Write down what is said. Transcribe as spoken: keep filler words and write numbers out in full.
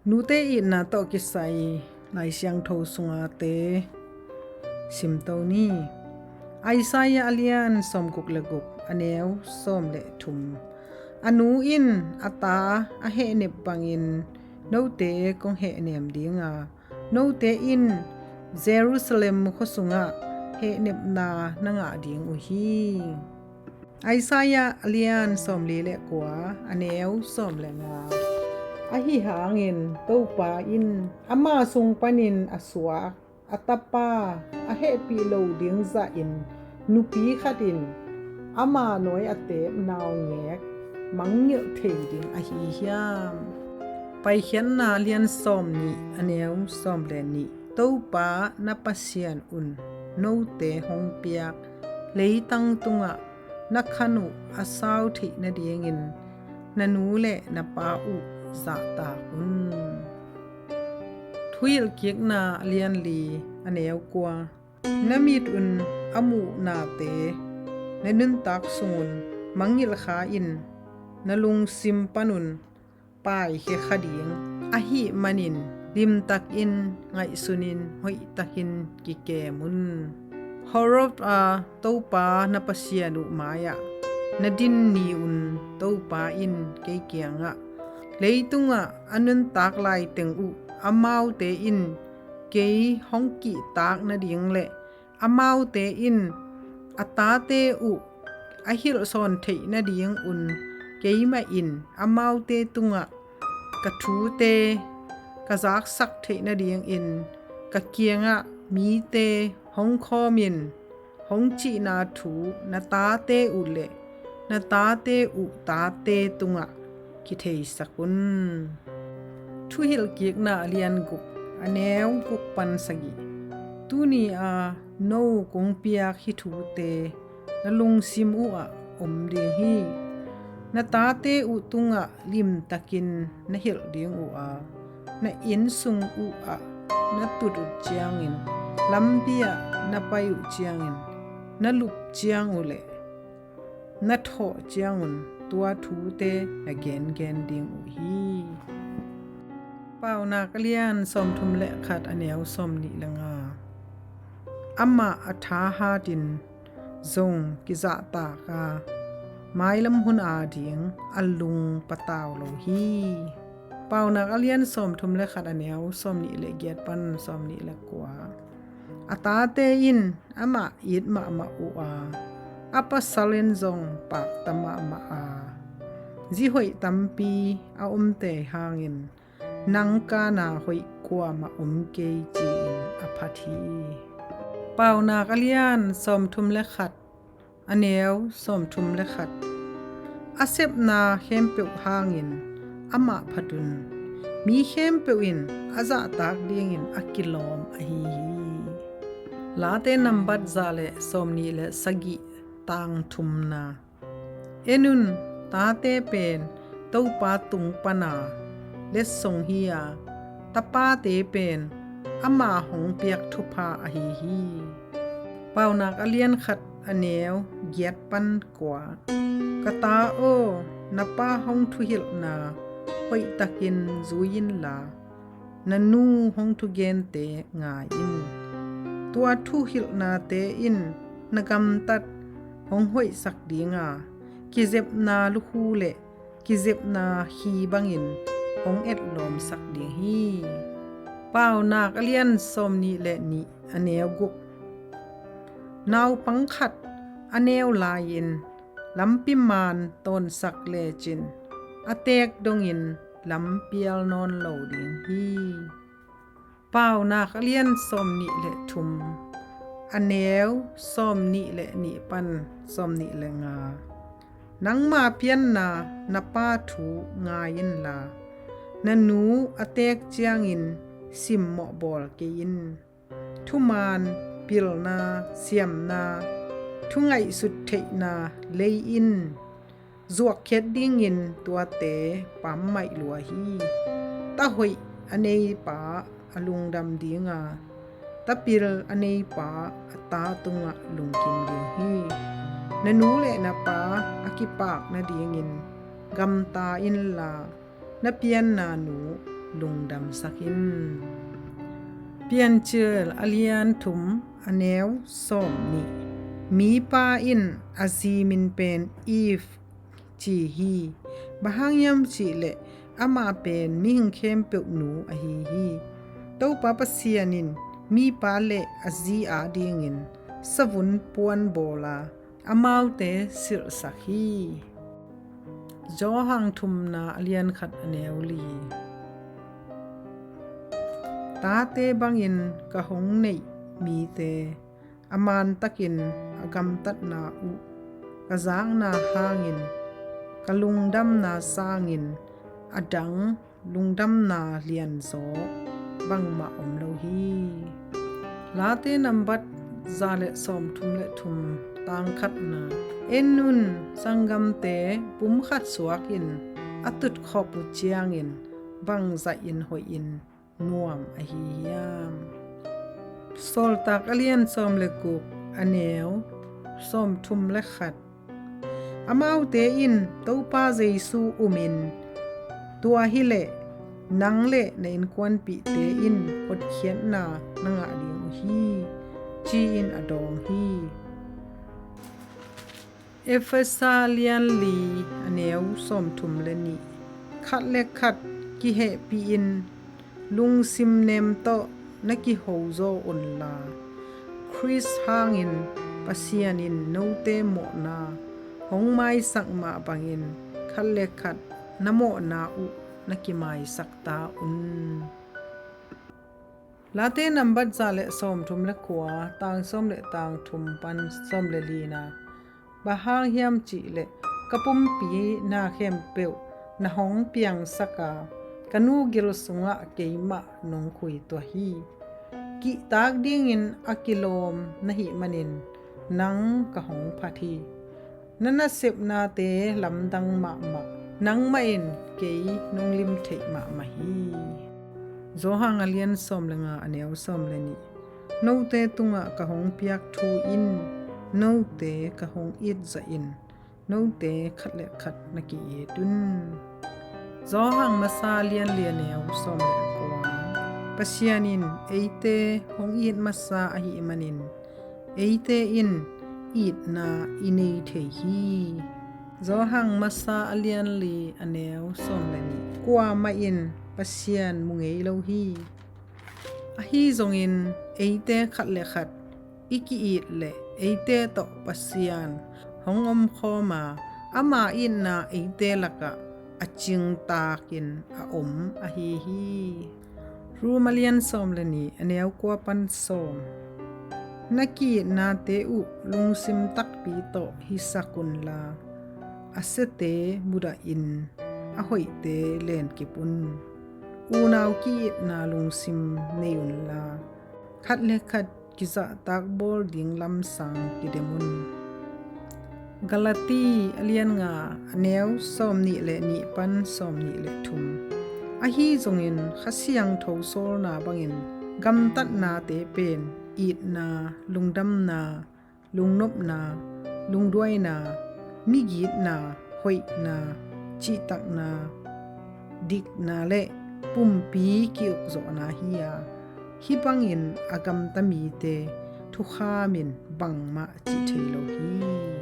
Nute itna tawh kisai Lai Siangtho sunga te simto ni. Isaiah a lian sawmguk le guk, a neu sawm le thum. A nu in a ta a hehnep bangin note kong hehnem dinga, note in Jerusalem khua sungah hehnepna na ngah ding uh hi. Isaiah a lian sawmli le kua, a neu sawm le nga. Ahi hangin Topa in ama sung panin a suak a tapa a hehpih lo ding zahin nupi khat in ama nawi a teep naungek mangngilh thei ding ahi hiam? Paikhiatna lian sawmnih, a neu sawm le nih. Topa na Pasian un note hong piak leitang tungah na khan uh a sau theih nadingin na nu le na pa uh zahtak un. Thuhilhkikna a lian li, a neu kua. Na mit un a muh nate na nuntak sungun mangngilh kha in, na lungsim panun paikhia kha ding ahih manin limtakin ngaihsunin hoihtakin kikem un. Horeb a Topa na Pasian uh mai-ah na din ni-un Topa in kei kiangah, leitungah a nuntak laiteng uh amaute in kei hong kihtak nading le amaute in a tate uh a hilhsawn theih nadingun keimah in amaute tungah ka thute ka zaksak theih nadingin ka kiangah mite hong khawmin hong cihna thu na tate uh le na tate uh tate tungah kitheisak un. Thuhilhkikna a lian guk, a neu guk pan sagih. Tuni a no kong piak hih thute na lungsim uhah om ding hi. Na tate uh tungah limtakin na hilh ding uh a, na innsung uhah na tut uh ciangin, lampi-ah na pai uh ciangin, na lup ciang uh le na thawh ciangun tua thute na gengen ding uh hi. Paunak a lian sawmthum le khat, a neu sawmnih le nga. Amah a thahatin zong kizahtak a, mailam hun ading a lung patau lo hi. Paunak a lian sawmthum le khat, a neu sawmnih le giat pan sawmnih le kua. A tate in amah it mahmah uh a, a pasal in zong pakta mahmah a, zi hoih tampi a omte hangin nang kana hoih kuamah om kei ci-in a phat hi. Paunak a lian sawmthum le khat, a neu sawmthum le khat. A sepna khempeuh hangin amah phat un, mi khempeuh in a zahtak dingin a kilawm ahi hi. Late nambat za le sawmnih le sagih, tang thumna. En un, tate pen Topa tung pana letsong hi a, tapate pen ama hong piak thupha ahi hi. Paunak a lian khat, a neu giat pan kua. Ka ta aw, na pa hong thuhilhna hoihtakin zui inla, na nu hong thugente ngai in. Tua thuhilhnate in na gamtat hong hoihsak dinga, kizepna lukhu le kizepna khi bangin hong etlawmsak ding hi. Paunak a lian sawmnih le nih, a neu guk. Naupang khat a neu lai-in lampi maan tawnsak lecin a teek dongin lampial nawn lo ding hi. Paunak a lian sawmnih le thum, a neu sawmnih le nih pan sawmnih le nga. Nangma pianna na pa thu ngai inla, na nu a teek ciangin simmawh bawl kei in. Thuman, pilna, siamna, thungaihsut theihna lei in. Zuakkhiat dingin tuate pammaih lua hi. Ta hoih a neipa a lungdam dinga, ta pil a neipa a ta tungah lungkim ding hi. Na nu le na pa a kipak nadingin gamta inla, na pianna nu lungdamsak in. Piancil a lian thum a neu sawm nih. Mipa in a zi min pen Eve ci hi. Bang hang hiam cih leh amah pen mihing khempeuh nu ahi hi. Topa Pasian in mipa le a zi adingin savun puan bawl a, amaute silhsak hi. Johan thumna a lian khat a neu li. Tate bangin ka hong neih mite a mantakin a gamtatna uh ka zakna hangin ka lungdamna sangin a dang lungdamna lianzaw bangmah om lo hi. Late nambat za le sawmthum le thum, tang khatna. En un, sanggamte pumkhat suakin a tutkhop uh ciangin bangzahin hoihin nuam ahi hiam? Sawltak a lian sawm le guk a neu sawmthum le khat. Amaute in Topa Jesu umin, tua hileh nang le na innkuanpihte in hotkhiatna na ngah ding uh hi, ci-in a dawng hi. Efesa lian li a neu sawmthum le nih. Khat le khat kihehpihin lungsim nem tawh na kihozaw unla, Khrist hangin Pasian in note mawhna hong maisak mah bangin khat le khat na mawhna uh na kimaisak ta un. Late nambat za le sawmthum le kua, tang sawm le tang thum pan sawm le lina. Bang hang hiam cih leh ka pumpi na khempeuh na hong piangsak a, ka nu gil sungah keimah nong khuituah hi. Kihtak dingin a kilawm na hih manin nang ka hong phat hi. Na nasepnate lamdang mahmah, nangmah in kei nong lim theih mahmah hi. Johan a lian sawm le nga a neu sawm le nih. Note tungah ka hong piak thu in note ka hong it zahin note khat le khat na ki-it un. Johan masa lian li a neu sawm le kua. Pasian in eite hong it masa ahih manin eite in itna i nei thei hi. Johan masa a lian li a neu sawm le nih. Kuamah in Pasian mu ngei lo hi. Ahi zongin eite khat le khat i ki-it le eite tawh Pasian hong omkhawm a, ama itna eite lakah a cingtakin a om ahi hi. Rom a lian sawm le nih a neu kua pan sawm. Na ki-itnate uh lungsim takpi tawh hisak unla, a siate mudahin a hoihte lenkip un. Unau ki-itna lungsim nei unla, khat le khat kizahtak bawl ding lamsang kidem un. Galati a lian nga a neu sawm nih le nih pan sawm nih le thum. Ahi zongin Kha Siangtho sawlna bangin gamtatnate pen itna, lungdamna, lungnopna, lungduaina, migitna, hoihna, cihtakna, dikna le pumpi ki-ukzawhna hi a, hih bangin a gamta mite thukham in bangmah cih thei lo hi.